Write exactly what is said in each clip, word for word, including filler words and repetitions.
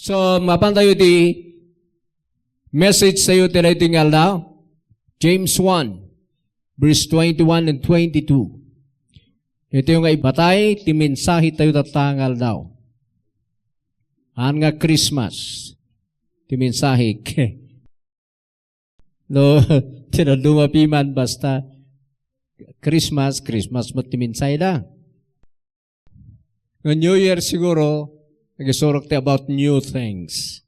So, mapantayo ti message tayo ti daytoy nga aldaw. James one, verse twenty-one and twenty-two. Ito yung nga ibatay ti mensahe tayo tatta nga aldaw. Haan nga Christmas ti mensahe. No, tinaduma piman basta Christmas, Christmas mo ti mensahe da. No New Year siguro, nagisurok ti about new things.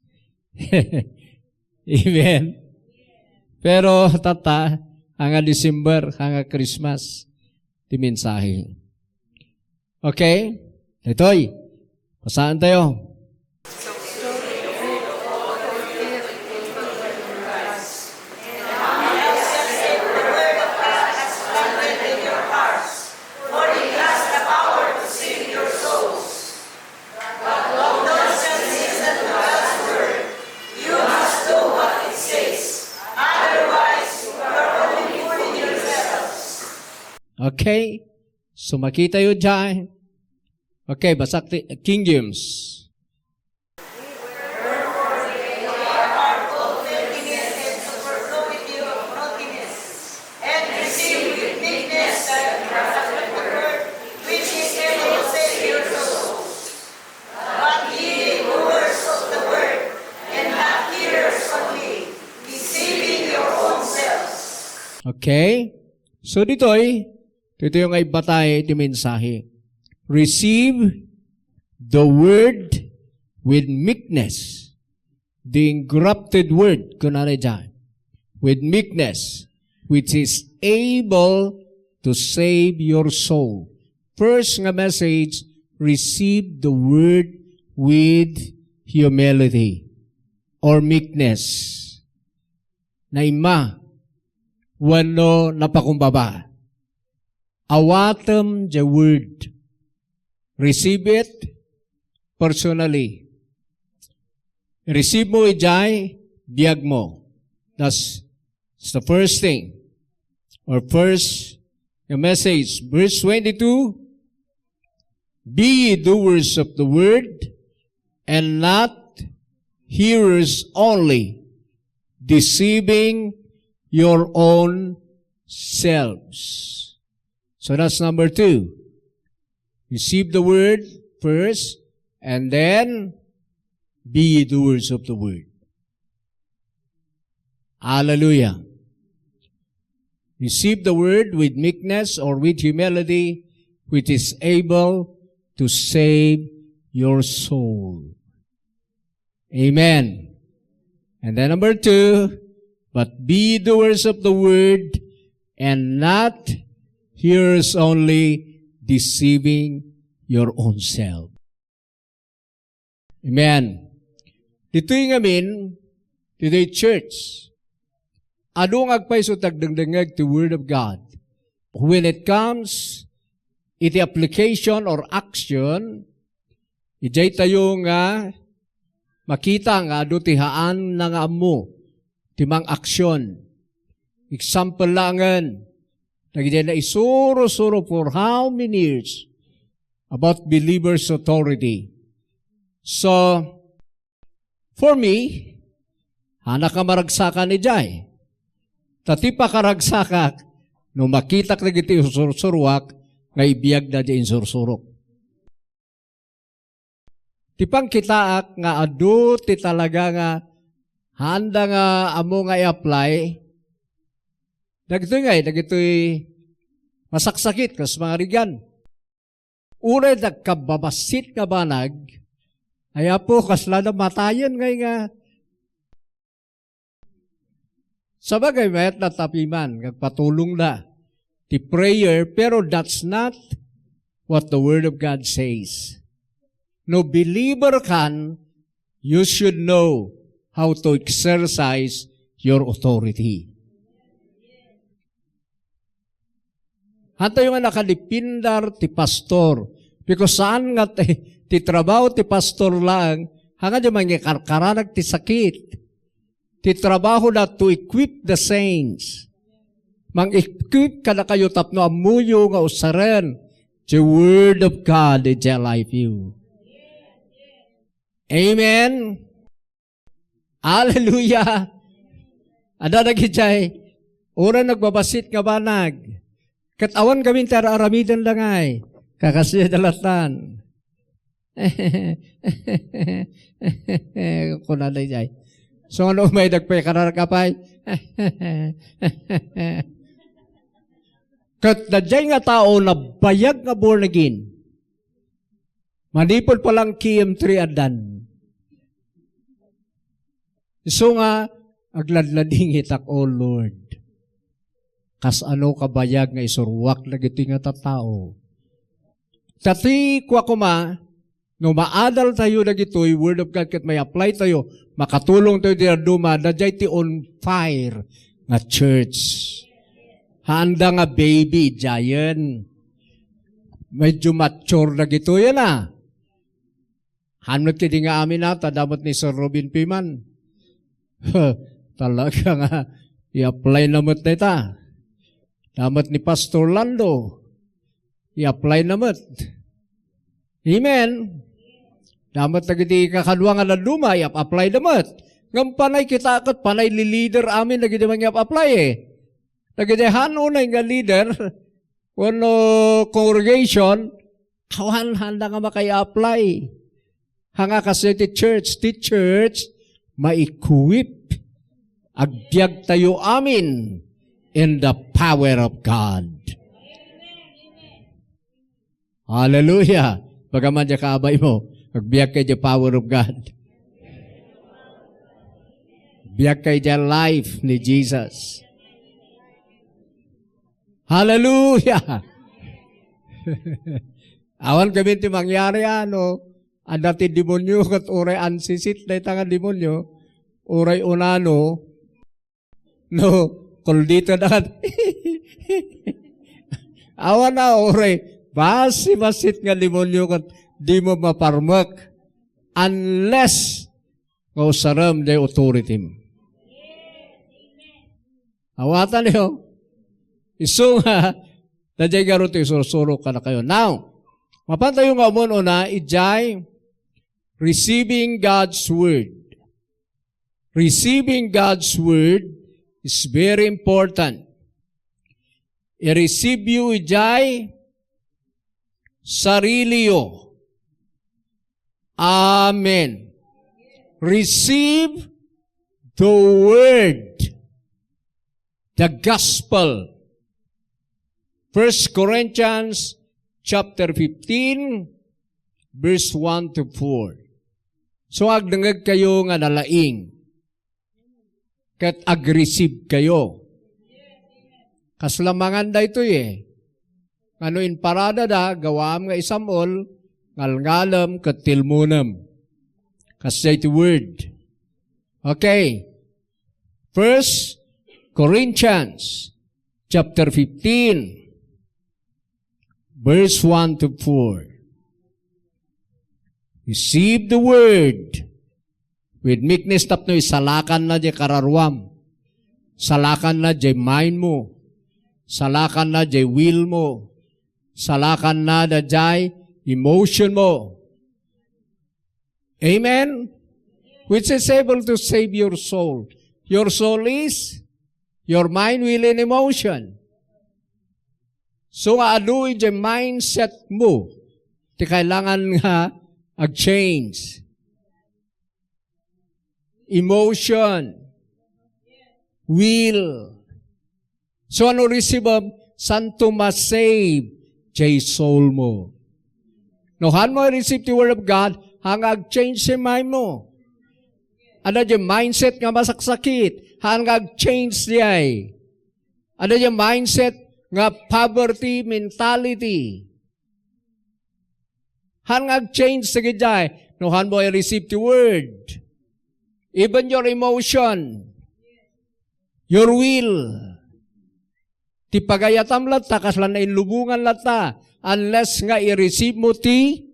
Amen. Pero tatta, haan nga December, haan nga Christmas, ti mensahe. Okay? Daytoy. Basaen tayo. Okay? So, makitayo diay. Okay, basak ti King James. Okay? So, ditoy, ditoy nga ibatay ti mensahe. Receive the word with meekness. The engrafted word, kunana diay, with meekness, which is able to save your soul. First nga message, receive the word with humility or meekness. Naimma, wenno napakumbaba. Awatem the word. Receive it personally. Receive mo idiay biag mo. That's, that's the first thing. Or first, the message. Verse twenty-two, "Be ye doers of the word, and not hearers only, deceiving your own selves." So that's number two. Receive the word first, and then be ye doers of the word. Hallelujah. Receive the word with meekness or with humility, which is able to save your soul. Amen. And then number two, "But be doers of the word and not hearers only, deceiving your own self." Amen. Ditoy ngamin, ditoy church, adu nga agpayso ti agdengdengngeg ti Word of God. When it comes iti application or action, idiay tayo nga makita nga adu ti haanna nga ammo ti mangaksion. Example laengen, dagiti naisuro-suro for how many years about believers' authority. So, for me, haanak a maragsakan idiay. Ta ti pakaragsakak, no makitak dagiti insursuroak nga ibiagda ti insursurok. Ti pangkitaak nga adu ti talaga nga haanda nga ammo nga i-apply, dagitoy ngay, dagitoy masaksakit kas mangarigan. Uray dagkababassit nga banag, ay, Apo, kasla namatayen ngay nga. Sabagay, mayat na tapiman, nagpatulong na ti prayer, pero that's not what the Word of God says. No believer kan, you should know how to exercise your authority. Haantayo nga nakadependar ti pastor. Because saan nga ti, ti trabaho ti pastor laeng, haan nga di mangikarkaranag ti sakit. Ti trabaho na to equip the saints. Mang-equip kadakayo tapno ammoyo nga usaren the word of God in your life you. Amen. Hallelujah! Adda dagidiay, uray nagbabassit nga banag. Ket awan gamin ti ar-aramiden da ngay. Kakasdiay da lattan. Kuna da idiay. So, ano, may nagpakarar ka pay? Ket daydiay nga tao, nabayag nga born again. Manipud pa lang K M three addan. Isu nga, agladladingitak, O Lord. Kasano kabayag nga isuruak dagiti nga tattao? Ta ti kua koma, no maadal tayo dagitoy Word of God ket may-apply tayo, makatulong tayo ti dadduma, daydiay ti on fire nga church. Haanda nga baby, giant. Medyo mature dagitoy, yana. Han met kadi nga amin a, ta adda met ni Sir Robin Piman. Talaga nga, i-apply na met dayta. Adda met ni Pastor Lando. I-apply na met. Amen. Adda met dagiti kakadua nga dadduma, i-apply da met. Ngem panay kita ket panay li-leader amin dagiti mangi-apply, eh. Dagiti han unay nga leader, wenno congregation, awan haanda nga makai-apply. Haan nga kasdiay ti church, ti church, ma-equip. Agbiag tayo amin in the power of God. Hallelujah! Bagaman diay kaabay mo, agbiag ka idiay power of God. Agbiag ka idiay life ni Jesus. Hallelujah! Awan gamin ti mangyari, ano, adda ti demonio, ket uray ansisit dayta nga demonio, uray unano, no, kuldito da. Awan a, uray, basi-basit nga demonio ket dimo maparmek unless nga usarem diay authority. Awatan yo. Isu nga, daydiay ngarud ti isursuro kadakayo. Now, mapan tayo nga umun-una, idiay receiving God's word. Receiving God's word is very important. I-receive yo idiay sariliyo. Amen. Receive the word, the gospel. First Corinthians chapter fifteen, verse one to four. So, agdengngeg kayo nga nalaing ket ag-receive kayo. Kasla mangan daytoy, eh. Nga no imparada da, gawaam nga isam-ol, ngalngalem, ket tilmonem. Kasdiay ti word. Okay. First Corinthians chapter fifteen, verse one to four. Receive the word with meekness tapno isalakanna diay kararuam. Salakanna diay mind mo. Salakanna diay will mo. Salakanna daydiay emotion mo. Amen? Which is able to save your soul. Your soul is your mind, will, and emotion. So nga adu idiay mindset mo, ti kailangan nga ag-change. Emotion, will. So, ano receive-am? Santo ma-save diay soul mo. No, haan mo receive ti word of God, haan nga ag-change ti mind mo. Adda diay mindset nga masaksakit, haan nga ag-change diay. Adda diay mindset nga poverty mentality. Haan nga ag-change dagidiay no haan mo i-receive ti word. Even your emotion, your will. Ti pagayatam latta, kasla nainlubongan latta, unless nga i-receive mo ti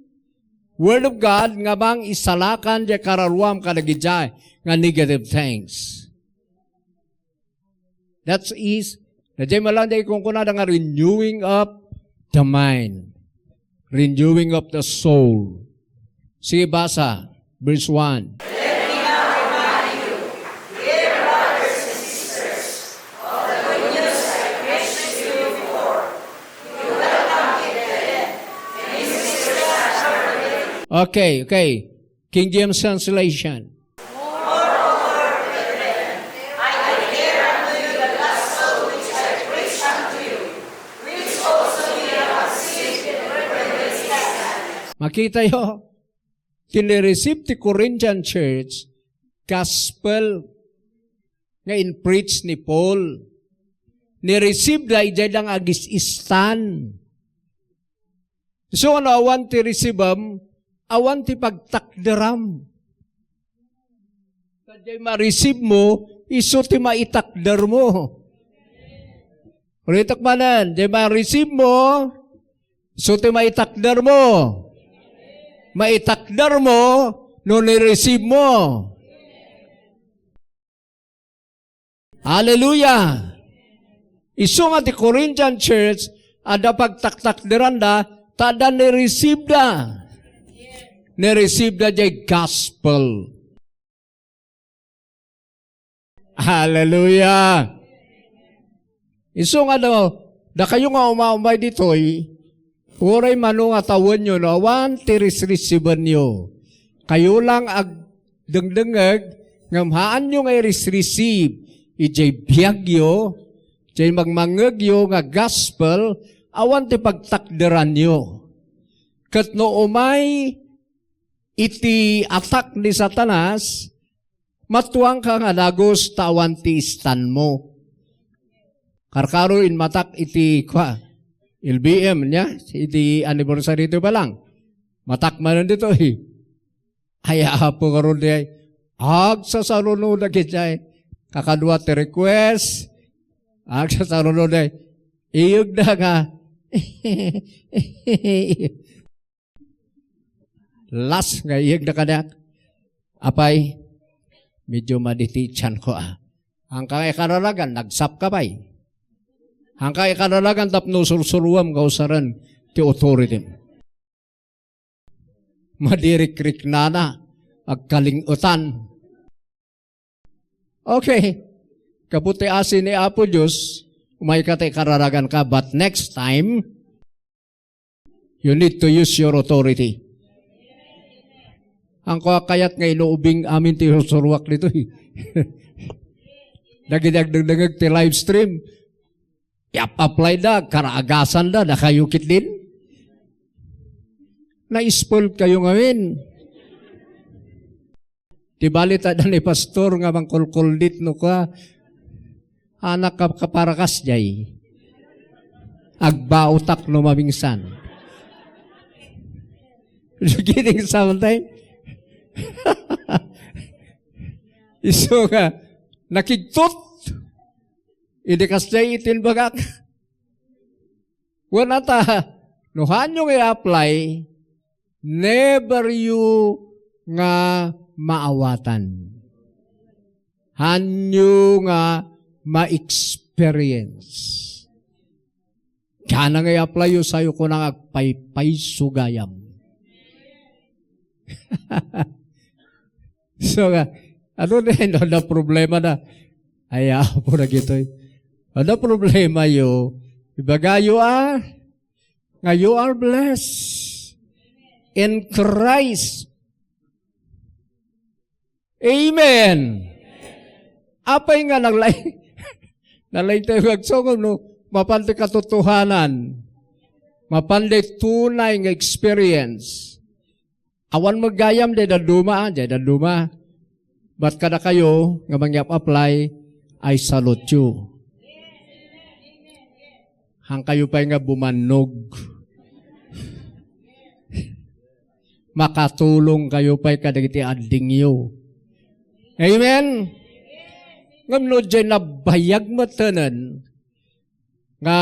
Word of God nga mangisalakan diay kararuam kadagidiay nga negative things. That is, daydiay malang diay kunkunada nga renewing of the mind, renewing of the soul. Sige, basa, verse one. Okay, okay. King James Translation. Makitayo, ti ni-receive ti Corinthian church, gospel nga in-preach ni Paul. Ni-receive da idiay da nga agis-istan. So, no awan ti receive-am, awan ti pagtakderam. Diay ma-receive mo, isu ti maitakder mo. Ulitek manen, diay ma-receive mo, isu ti maitakder mo. Maitakder mo, no ni-receive mo. Hallelujah! Isu nga ti Corinthian church, adda pagtaktakderanda, ta adda ni-receive da. Ni-receive da diay gospel. Hallelujah! Isu nga no, dakayo nga umaumay ditoy, uray mano nga tawenyo no awan ti risrisibenyo. Kayo lang agdengdengngeg, ngem haanyo nga i-receive idiay biagyo, idiay mangmangngegyo nga gospel, awan ti pagtakderanyo. Ket no umay iti atak ni Satanas, matuangka nga dagus ta awan ti istanmo. Karkaro inmatak iti, kua, L B M nia, iti anniversary ti balang. Matak manen ditoy. Ay, Apo, ngarud diay. Agsasarunoda idiay. Kakadua ti request. Agsasarunoda. Iyegda nga. Last nga iyegda kaniak, "Apay, medyo madi ti tianko, a." Haanka nga ikararagan, nagsapka pay. Haanka ikararagan tapno sursuruam nga usaren ti authority. Madirikriknana, agkaling-etan. Okay. Gapu ti asi ni Apo Dios, umayka ta ikararaganka, but next time, you need to use your authority. Haanko a kayat nga inuubing amin ti sursuruak ditoy. Dagiti agdengdengngeg ti live stream, i-apply-da, karaagasan da, dakayo ketdin. Na-spoil kayo ngamin. Ti bali ta adda ni pastor nga mangkolkoldit no kua, anak ka kaparakas jay. Agbaotak no mamingsan. You getting something? Isu nga, nakigtot. Idi kasjay iti inbagak. Wen ata, no haanyo nga i-apply, never you nga maawatan. Haanyo nga ma-experience. Kana nga i-apply yo, sayo kuna nga agpaypayso gayam. So nga, ano din, no, no problema na. Ay, apo na gitoy. Ano problema yo? Ibaga yo, ah, nga you are blessed in Christ. Amen. Apay nga nalay-, nalaing tayo nga agsongom, no? Mapan ti katotohanan. Mapan ti tunay nga experience. Awan met gayam, diay dadduma, ah, diay dadduma. But kadakayo nga mangyap-apply, I salute you. Haankayo pay nga bumannog. Makatulong kayo pay kadagiti addingyo. Amen? Ngem no diay nabayag met tenen nga,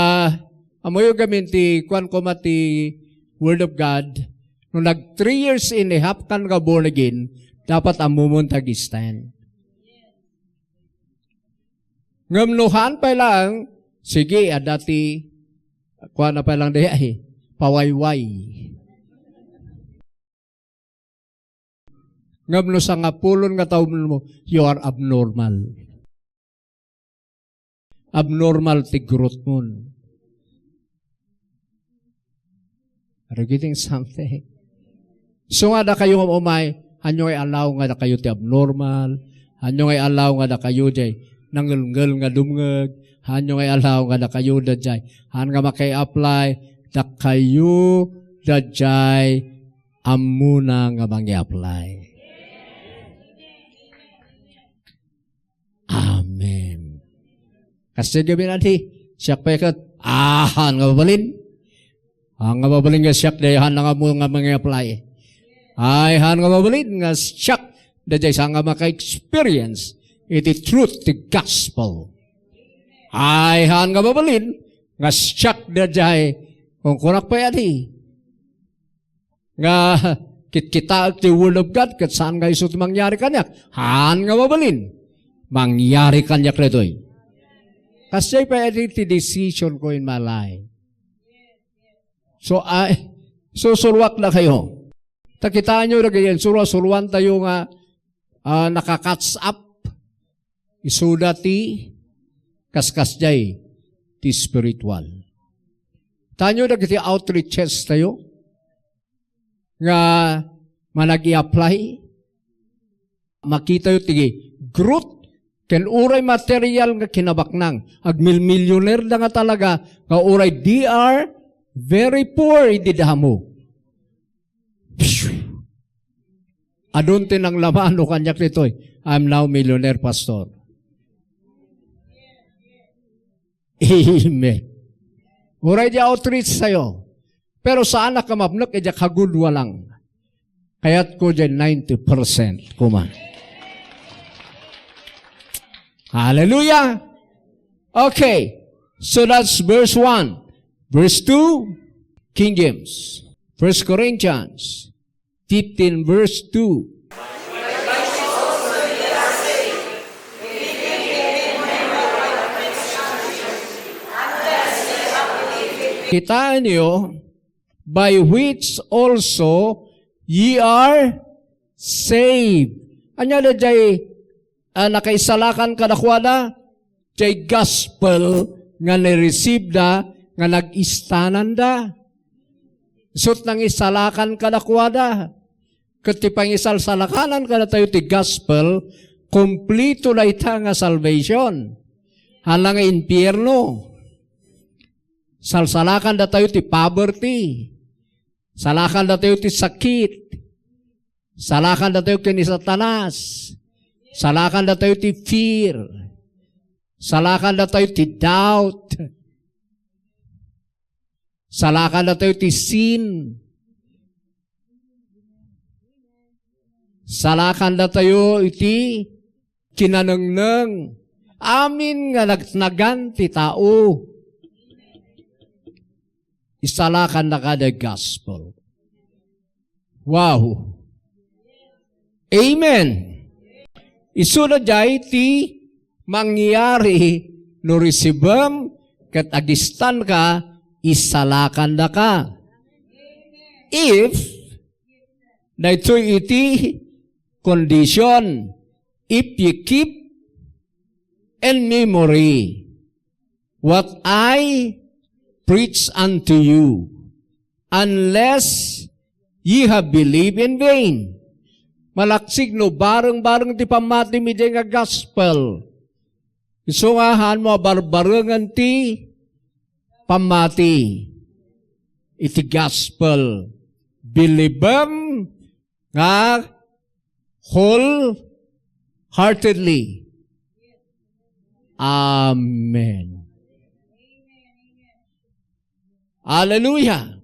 amoyo gamin ti kuan koma ti Word of God, no nag three years and a half kan nga born again, dapat ammomon ti agistan. Ngem no haan pay laeng, sige, adda ti, kuana pay lang diay, pawayway. Ngem no sangapulon nga tawen mo, you are abnormal. Abnormal ti growth mo. Are you getting something? So nga dakayo nga umay, hanyo nga allow nga dakayo ti abnormal, hanyo nga allow nga dakayo jay nangelngel nga dumngeg, hanyo nga allow nga dakayo dajay, han nga makai-apply, dakayo dajay ammona nga mangi-apply. Amen. Kasdi gamin adi, siak pay ket, ah, han nga mabalin. Han nga mabalin nga siak, dayhan nga ammo nga mangi-apply. Ay, han nga mabalin nga siak, daydiay sa nga maka-experience iti truth ti gospel. Ay, han nga mabalin nga siak, daydiay, kunkunak pay adi. Nga kitkitaek ti Word of God, ket saan nga isu ti mangyari kaniak. Han nga mabalin, mangyari kaniak daytoy. Kasdiay pay adi ti decision ko in my life. So, ay, susuruak dakayo. Ta kitaenyo dagiti insuro-suroan tayo nga, ah, naka-catch up. Isuda ti kaskasdiay ti spiritual. Tanyo dagiti outreaches tayo nga managi-apply, makitayo ti growth ken uray material nga kinabaknang. Agmilmilyoner da nga talaga nga uray they are very poor idi damo. Adun ti nanglamano kaniak ditoy. I'm now millionaire, Pastor. Amen. Uray di outreach tayo. Pero saan a kamapnek, iti kagudua lang. Kayat ko dyan ninety percent. Kuma. Hallelujah. Okay. So that's verse one. Verse two, King James. First Corinthians fifteen, verse two. Kitaenyo, by which also ye are saved. Ania daydiay, ah, nakaisalakan kadakuada? Jay gospel nga ni-receive da nga nag-istananda. Isut' nangisalakan kadakuada. Ket ti pangisalsalakanan kadatayo ti gospel, kumplito dayta nga salvation. Hala nga impierno. Salsalakan datayo ti poverty. Salakan datayo ti sakit. Salakan datayo ken ni Satanas. Salakan datayo ti fear. Salakan datayo ti doubt. Salakan datayo ti sin. Salakan datayo iti kinanengneng. Amin nga nagtnagan ti tao. Isalakan na kada gospel. Wow. Amen. Isu daydiay ti mangyari no risibem ket agistanka, isalakandaka. If, daytoy iti condition, if ye keep in memory what I preach unto you, unless ye have believed in vain. Malaksid no bareng-bareng ti pammatim idiay nga gospel. Isu nga, haanmo a barbarengen ti pammati iti gospel. Bilibem nga wholeheartedly. Amen. Hallelujah.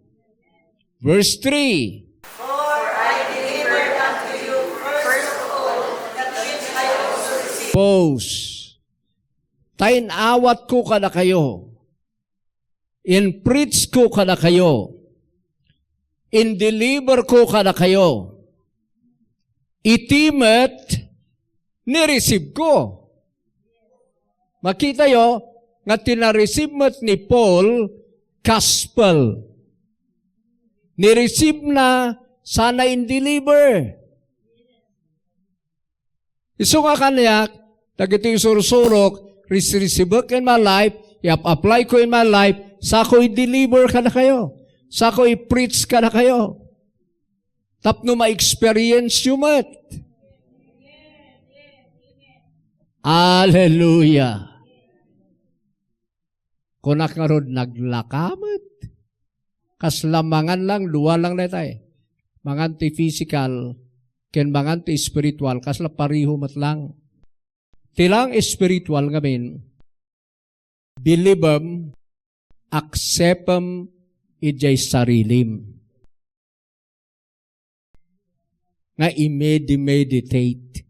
Verse three. For I delivered unto you first of all that which I also received. Pause. Ta inawatko kadakayo. In-preach ko kadakayo. In-deliver ko kadakayo. Iti met ni-receive ko. Makitayo nga ti na-receive met ni Paul, gospel. Ni-receive na, sana in-deliver. Isu nga kaniak, dagiti isursurok, ris-, risibek in my life, i-ap-apply ko in my life, sako i-deliver kadakayo, sako i-preach kadakayo. Tapno ma-experience yu met. Hallelujah. Kunak ngarud, naglaka met. Kasla mangan lang, dua lang dayta. Mangan ti physical, ken mangan ti spiritual, kasla pareho met lang. Ti lang spiritual ngamin, bilibem, aksepem idiay sarilim. Nga i-medi-meditate.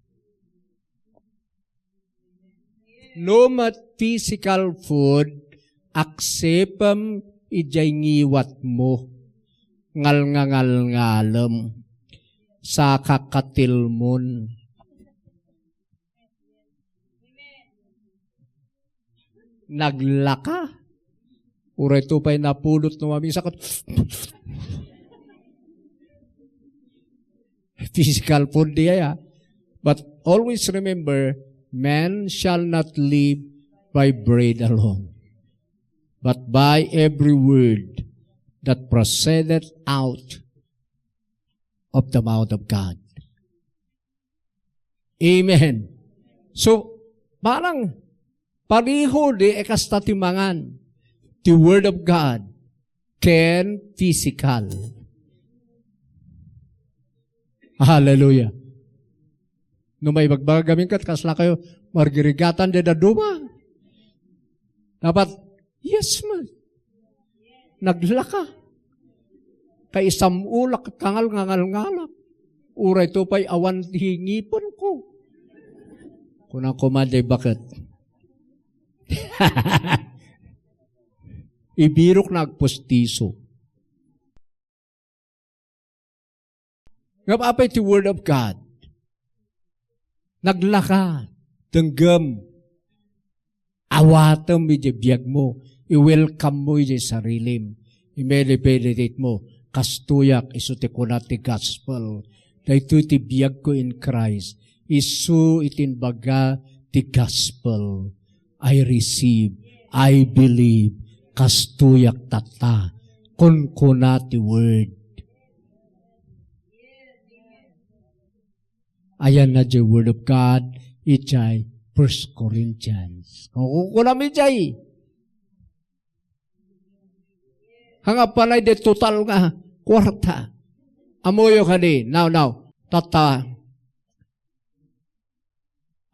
No met physical food, aksepem idiay ngiwatmo. Ngalngangalngalem. Sakakatilmon. Naglaka. Uray to pay napulot no mamisakat. Physical food di aya. But always remember, man shall not live by bread alone, but by every word that proceedeth out of the mouth of God. Amen. So, parang pareho di e kasta ti mangan. The Word of God can physical. Hallelujah. No maibagbaga gamin kat, kasla kayo, margirigatan de daduma. Dapat, yes man. Naglaka. Kay isam-olak, kangal, ngangal-ngalak. Uray to pay awan ti ngipon ko. Kuna ko man, "Day, baket?" Ibirok na agpustiso. Nga apay ti Word of God? Naglaka, denggem, awatem idiay biagmo, i-welcome mo idiay sarilim, i-meditate mo, "Kastoyak," isu ti kuna ti gospel. "Daytoy ti biagko in Christ." Isu iti imbaga ti gospel. "I receive, I believe, kastoyak tatta," kunkuna ti word. Ayanna diay Word of God, idiay First Corinthians. Kung kukunam idiay, hanga panay di total nga kuarta. Amoyo kadi, now, now, tatta,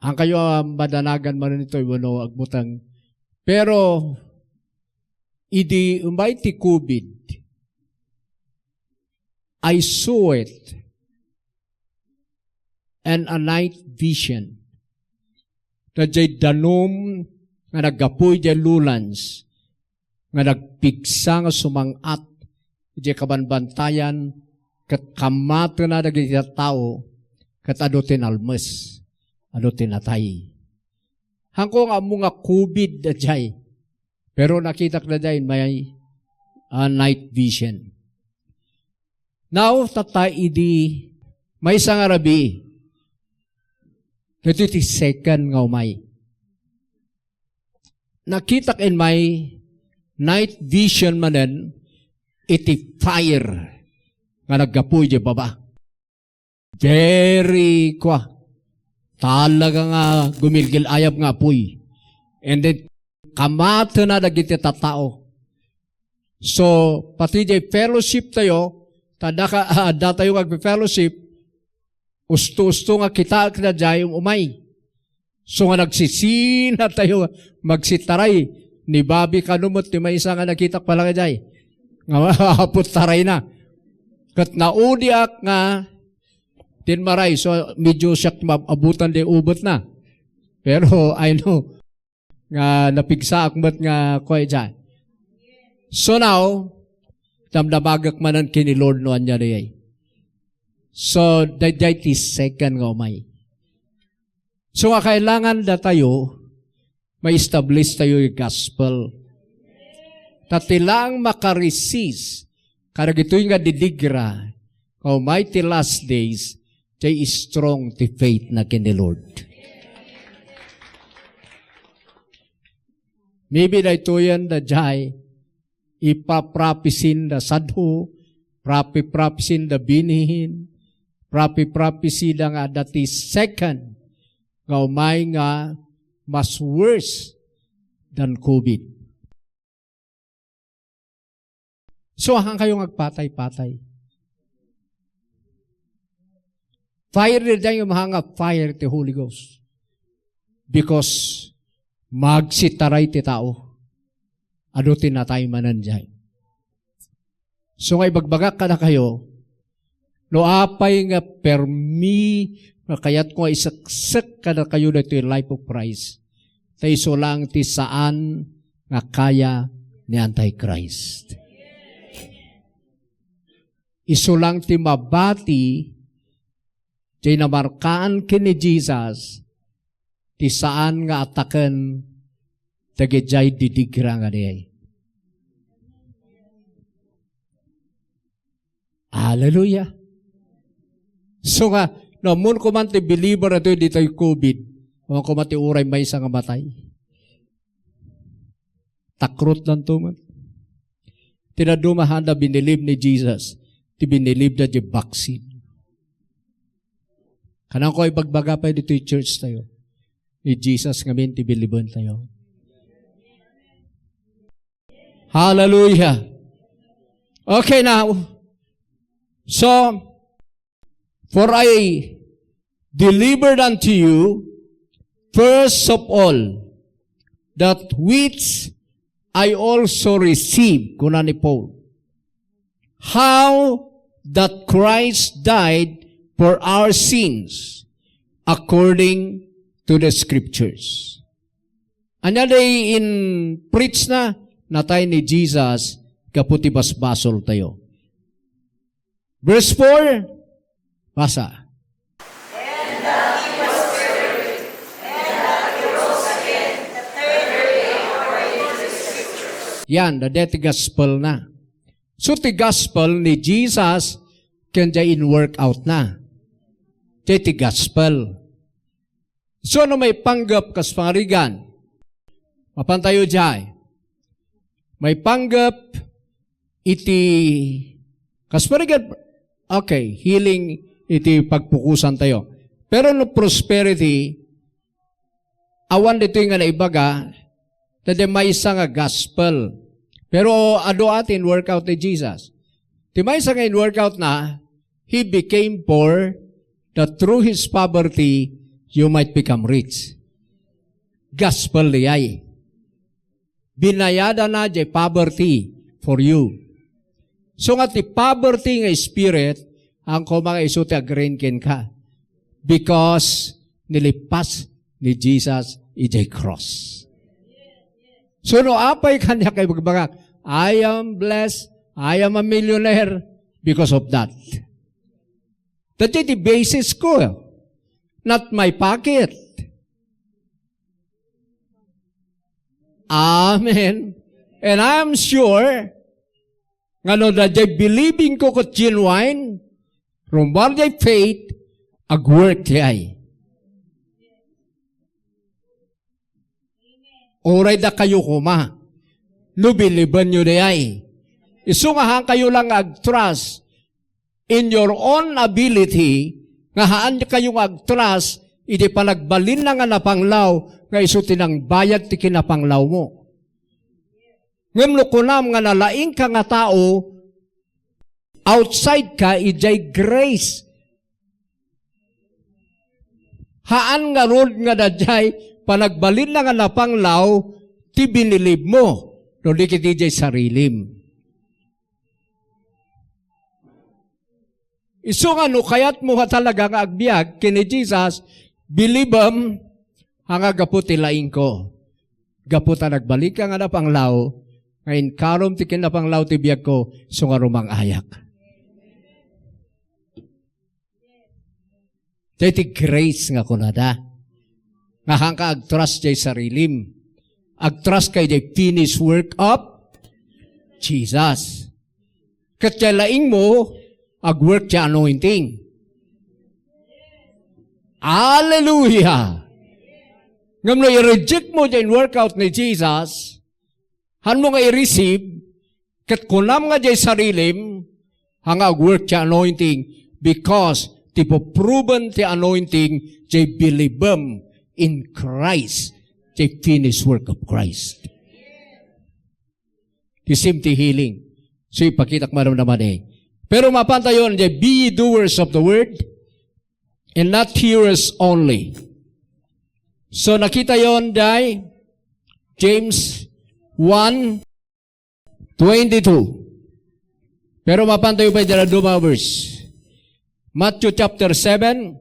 Angkayo a madanagan man itoy wenno agbuteng. Pero, idi umay ti covid, I saw it and a night vision. Daydiay danum nga naggapu idiay lowlands, nga nagpigsa nga sumang-at idiay kabanbantayan, ket kammatena dagiti tattao, ket adu ti nalmes, adu ti natay. Hanko nga ammo nga covid daydiay, pero nakitak daydiay may, ah, night vision. Now, tatta idi maysa nga rabii, daytoy ti second nga umay. Nakitak in may night vision manen iti fire nga naggapu idiay baba. Very, kwa, talaga nga gumilgil-ayab nga apuy. And then, kammatena dagiti tattao. So, pati diay fellowship tayo, ta adda ka, ah, adda tayo nga agfellowship, usto-usto nga kitaek daydiay umay. So nga nagsisina tayo, magsitaray. Ni Bobby kano met ti maysa nga nakitak pala kadiay. Nga apot taray na. Ket naudiak nga tinmaray. So medyo siak maabutan di ubet na. Pero I know nga napigsaak met nga kuay dyan. So now, damdamagek manen ken ni Lord no ania dayay. So, daydiay ti second nga umay. So, nga kailangan datayo, ma-establish tayo yung gospel. Ta ti laeng makaresist kadagitoy nga didigra, nga umay ti last days, jay strong ti faith na ken ni Lord. Maybe daytoyen da jay ipaprophesy da sadto, Prophecy-prophecy da binihin, prophecy-prophecy da nga adda ti second nga umay nga mas worse than COVID. So, hankayo nga agpatay-patay. Fire daydiay nga mahanga, fire ti Holy Ghost. Because magsitaray ti tao. Adu ti natay manen diay. So nga ibagbagak kadakayo, no apay nga permi nga kayatko nga iseksek kadakayo daytoy life of Christ, ta isu lang ti saan nga kaya ni Antichrist. Isu lang ti mabati ti namarkaan ken ni Jesus ti saan nga ataken dagijay didigra nga diay. Hallelujah. So nga, no, ammon ko man ti believer atoy ditoy COVID, awan ko man ti uray maysa nga matay. Takrot lang to man. Ti dadduma, haanda binilib ni Jesus, ti binilib da di vaccine. Kanang ko ibagbaga pay ditoy church tayo. Ni Jesus ngamin ti bilibentayo. Hallelujah. Okay, now. So, "For I delivered unto you, first of all, that which I also received," kuna ni Paul. "How that Christ died for our sins according to the Scriptures." Ania diay in-preach na? Natay ni Jesus gapu ti basbasoltayo. Verse four, basa. Yan, daydiay ti gospel na. So, ti gospel ni Jesus, ken diay in-work out na. Diay ti gospel. So, no maipanggep kas pangarigan? Mapantayo diay. Maipanggep iti kas pangarigan, okay, healing iti pagpukosantayo. Pero no prosperity, awan ditoy nga naibaga, ta diay maysa nga gospel. Pero adu a ti in-work out ni Jesus. Ti maysa nga in-work out na, He became poor that through His poverty you might become rich. Gospel diay. Binayadana diay poverty for you. So nga ti poverty nga spirit, ang koma nga isu ti agreign kenka. Because nilipas ni Jesus idiay cross. So no apay kaniak ibagbagak, "I am blessed, I am a millionaire because of that." That is the basis ko, not my pocket. Amen. And I am sure nga no daydiay believing ko ket genuine, rummuar diay faith, ag-work diay. Uray dakayo koma, no believe-enyo diay. Isu nga haankayo lang nga ag-trust in your own ability, nga haankayo nga ag-trust idi panagbalinna nga napanglaw nga isu ti nangbayad ti kinapanglawmo. Ngem no kunam nga nalaingka nga tao, outside ka idiay grace. Haan ngarud nga daydiay panagbalinna nga napanglaw ti binilibmo, no di ket idiay sarilim. Isu nga no kayatmo nga talaga nga agbiag ken ni Jesus, bilibem, nga gapu ti laingko. Gapu ta nagbalinka nga napanglaw, nga inkarom ti kinapanglaw ti biagko, isu nga rumang-ayak. Diay ti grace nga kunada. Nga haanka ag-trust diay sarilim. Ag-trust ka diay finished work of Jesus. Ket diay laingmo, ag-work diay anointing. Hallelujah! Ngem no i-reject mo diay in-work out ni Jesus, haanmo nga i-receive, ket kunam nga diay sarilim, Haan nga agwork ti anointing because ti puproven ti anointing, jay believem in Christ, jay finished work of Christ. Ti same ti healing. So, ipakitak madamdama di. Pero mapantayon, jay, "Be ye doers of the word and not hearers only." So, nakitayon, jay, James one twenty-two. Pero mapantayo pay dira duma verse. Matthew chapter seven,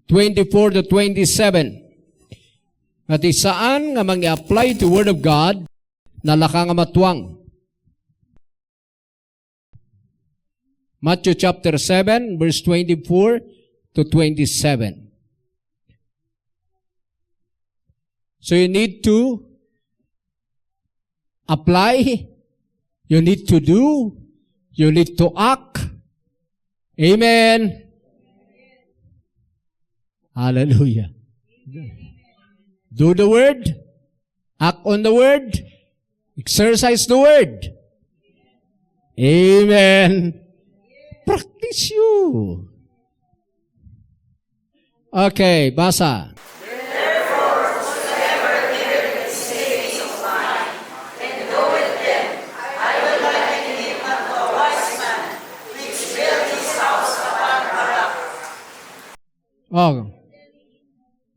twenty-four to twenty-seven. Nga ti saan nga mangi-apply ti word of God, nalaka nga matuang. Matthew chapter seven, verse twenty-four to twenty-seven. So you need to apply, you need to do, you need to act. Amen. Hallelujah. Do the word, act on the word, exercise the word. Amen. Practice you. Okay, basa. Oh.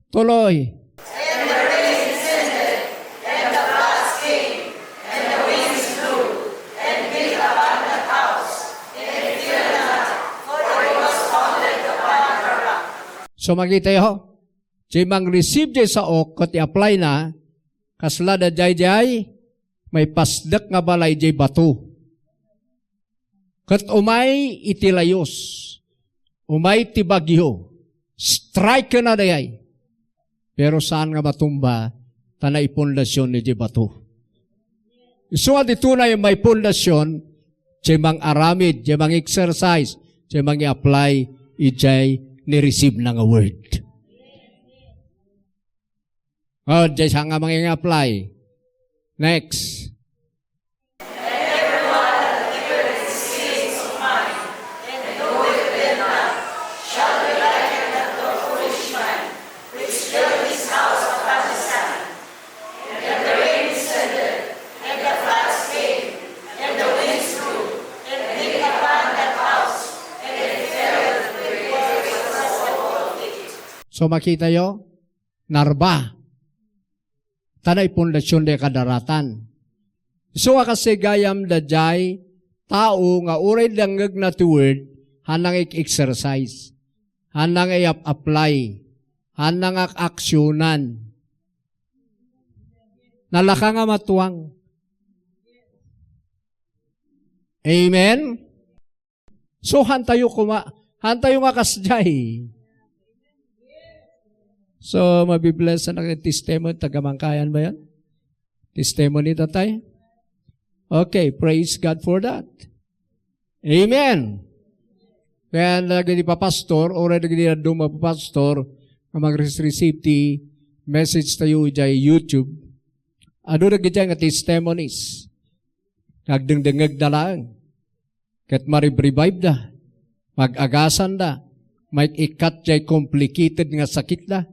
Tuloy. So, makitayo, ti mang-receive jay sao ket i-apply na, kasla da jay, jay maipasdek nga balay jay bato. Ket umay iti layus, umay ti bagyo, strike na dayay. Pero saan nga matumba, ta naipondasion ni di bato. Isu nga di tunay a maipondasion, jay mang-aramid, jay mang-exercise, jay mangi-apply, ijay ni-receive na nga word. Oh, jay saan nga mangi-apply. Next. So, makitayo, narba. Ta naipondasion da kadaratan. Isu nga kas gayam da jay tao nga uray dengngegna ti word, haanna nga ik-exercise, haanna nga iap-apply, haanna nga ak-aksyonan. Nalaka nga matuang. Amen? So, haantayo koma, haantayo nga kasdiay. So, mabibless na kayo testimony, taga Mangkayan ba yan? Testimony tatay? Okay, praise God for that. Amen. Kaya dagiti papastor, o dagiti dadduma a papastor, nga mag-receive ti message tayo ijay YouTube, adu dagiti nga testimonies. Nga agdengdengngegda laeng. Ket maribribibda, mag-agasanda, maik-ikkat jay complicated nga sakitda.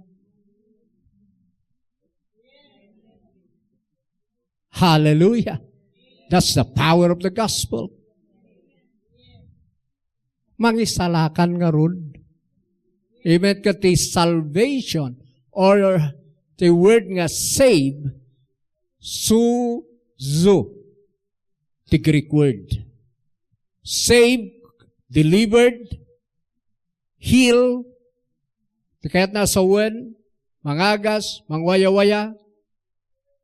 Hallelujah. That's the power of the gospel. Mangisalakan ngarud. Amen. Ket ti salvation or the word nga save, suzu, the Greek word. Save, delivered, heal, ti kayatna a sawen, mangagas, mangwayawaya.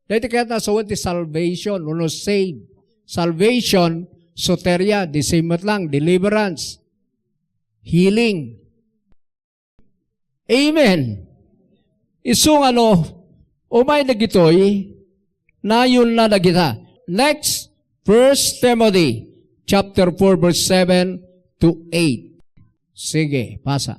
Daytoy kayatna a sawen ti salvation, wenno save. Salvation, soteria, the same met lang, deliverance, healing. Amen. Isu nga no, umay dagitoy, nayonna dagita. Next, First Timothy chapter four, verse seven to eight. Sige, pasa.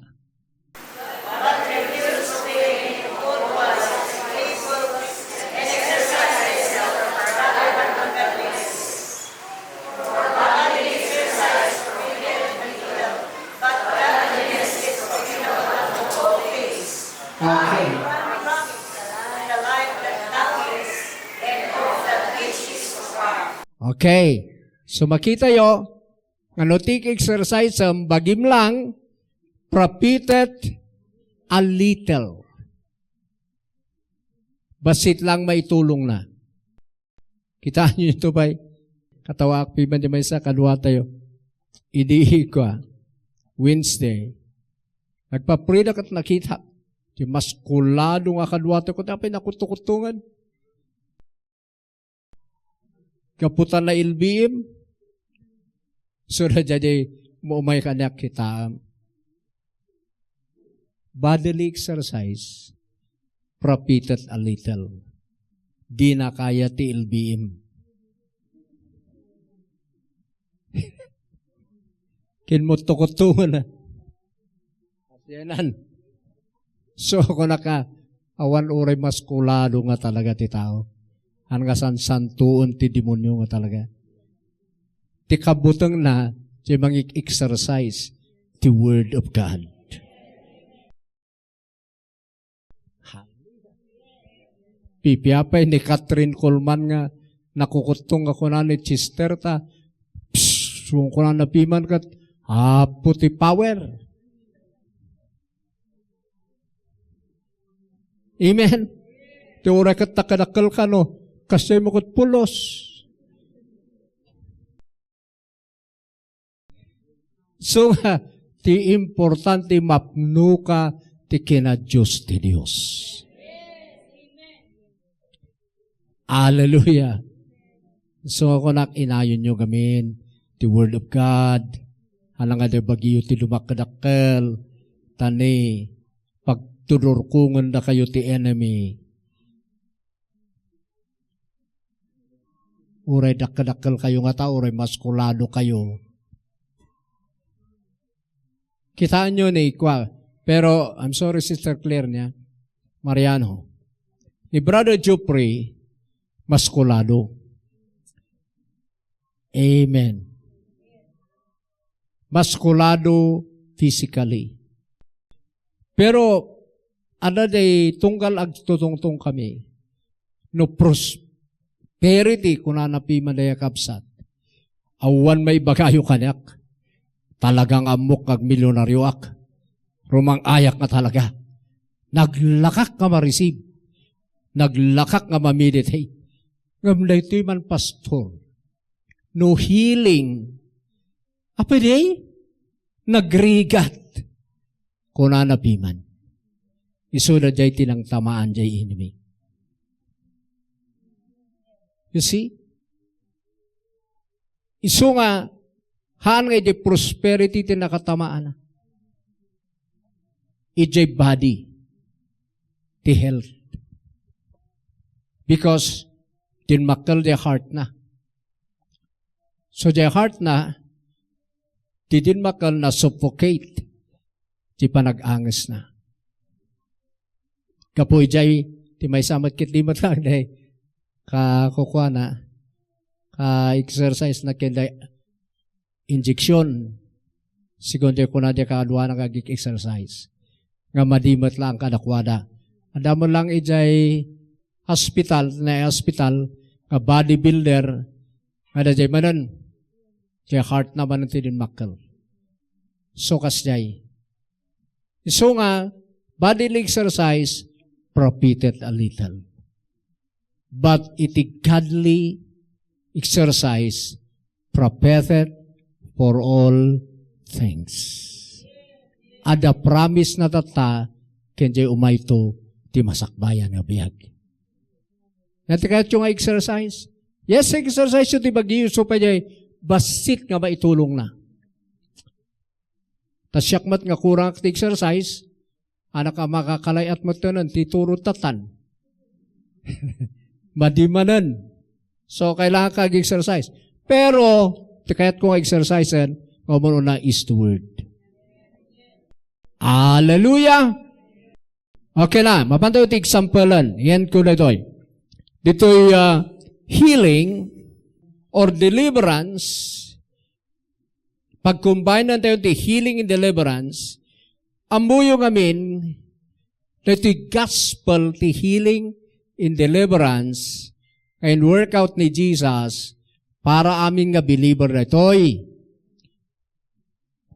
Okay. So makitayo, nga no ti exercise, um, bagim lang, profited a little. Bassit lang maitulong na. Kitaan niyo ito, bay? Katawaak piman di maysa, kadua tayo. Idi ikwa, Wednesday. Nagpaprida kat nakita. Di mas kulado nga kadua tayo. Kung apay nakutukutungan. Kaputan na ilbiim. So, na dyan, eh, maumay ka niya kita. Bodily exercise, profited a little. Di na kaya ti ilbiim. Kinmutukutungan na. Asyanan. So, ako naka, awan uray mas kulado nga talaga ti tao. An nga sansantuon ti demonio nga talaga. Ti kabutengna, ti mangik-exercise ti Word of God. Pipiapay ni Kathryn Kuhlman nga nakukuttong nga kuna ni Chester ta, psst, kuna na piman kat, apo ti power. Amen. Ti uray ket ta kadakkel kano, kasdiay mo ket pulos. So nga, ti importante mapnoka ti kinadios ti Dios. Hallelujah. So, ako nak inayonyo gamin ti Word of God. Hala nga di bagiyo ti dumakdakkel. Tani, pagtudurkongenda kayo ti enemy. Uray dakkel-dakkel kayo nga tao, uray mas kulado kayo. Kitaan nyo ni kwa, pero I'm sorry, Sister Claire niya, Mariano. Ni Brother Jupri, mas kulado. Amen. Mas kulado physically. Pero, adda day tunggal agtutungtong kami. No prosperity, kunana piman daya kabsat. Awan maibagayo kaniak. Talagang ammok nga agmilyonarioak. Rumang-ayak nga talaga. Naglakak nga ma-receive. Naglakak nga ma-meditate. Ngem daytoy man, pastor, no healing, apay di? Nagrigat. Kunana piman. Isu daydiay ti nangtamaan jay enemy. You see? Isu nga, haan nga iti prosperity ti nakatamaana. Iti body, ti health. Because, dinmakkel ti heart na. So, ti heart na, ti dinmakkel na suffocate ti panag-angesna. Gapu idiay, ti maysa met ket di met lang, day, ka-, kukuana, ka-exercise na ken day, injection. Sigun di kuna di kaaduana nga ag-exercise. Nga madi met lang kadakuada. Adda met lang idiay hospital, na hospital, nga bodybuilder, nga adda jay manen, jay heart na manen ti dinmakkel. So, kasjay. Isu nga, bodily exercise, profited a little. But iti godly exercise, profited for all things. Adda promise na tatta, ken jay umayto ti masakbayan nga biag. Nati kayatyo nga exercise? Yes, exercise yo ti bagiyo, so pwede bassit nga maitulong na. Ta siak met nga kurang ti exercise, anak a makakalay-at met ken ti turo tatan. Madi manen. So, kailangan ka ag-exercise. Pero, ti kayat ko nga exercisen, nga umununa is the word. Hallelujah! Okay na, mapan tayo ti examplean. Yan ko na ito. Dito'y, ah, healing or deliverance, pag-combine tayo ti healing and deliverance, ammoyo ngamin, dito'y gospel ti healing and deliverance, and workout ni Jesus, Para amin nga believer daytoy.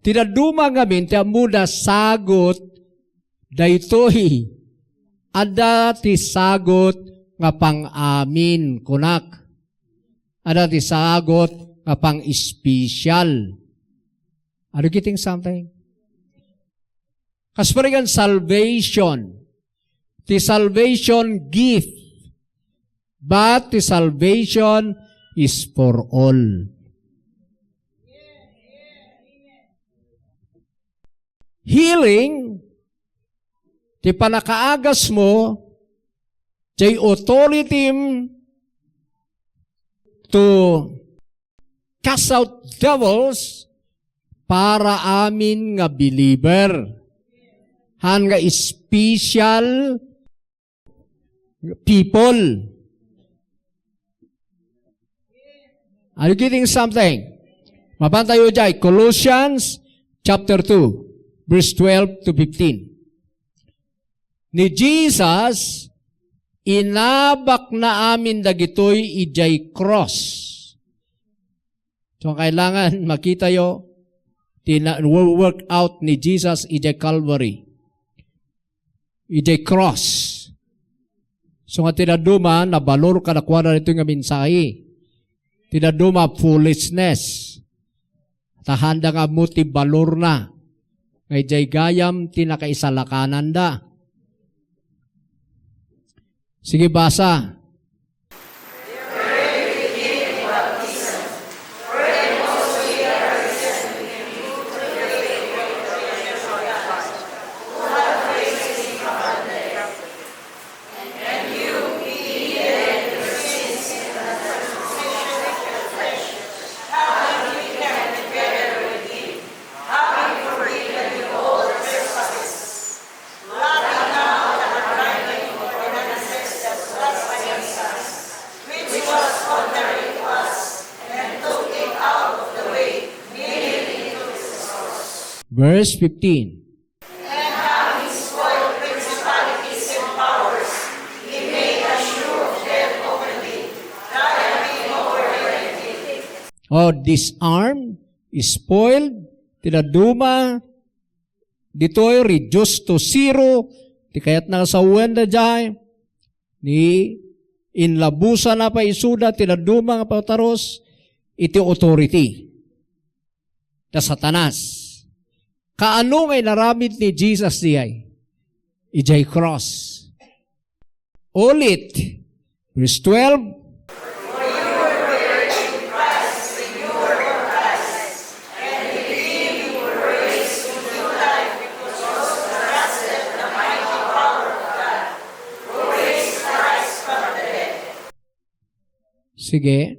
Ti dadduma ngamin ti ammona sagut daytoy. Adda ti sagut nga pang-amin, kunak. Adda ti sagut nga pang-special. Are you getting something? Kas parigan, salvation. Ti salvation gift, but ti salvation is for all. Healing, ti panakaagasmo, ti authority to cast out devils para amin nga believer. Han nga special people. Are you getting something? Mapantayo jay, Colossians chapter two, verse twelve to fifteen. Ni Jesus, inabakna amin dagitoy idiay cross. So, kailangan makitayo ti na-, work out ni Jesus idiay Calvary. Idiay cross. So nga ti dadduma, nabalor kadakuada ditoy nga mensahe. Ti dadduma, foolishness. Ta haanda nga ammo ti balorna. Nga idiay gayam ti nakaisalakananda. Sige, basa. Verse fifteen. O, disarm, spoiled, ti dadduma, ditoy, reduced to zero, ti kayatna nga sawen daydiay, ni inlabusanna pay isuda ti dadduma nga pataros iti authority da Satanas. Kaano nga inaramid ni Jesus diay? Idiay cross. Ulit, verse twelve. Sige.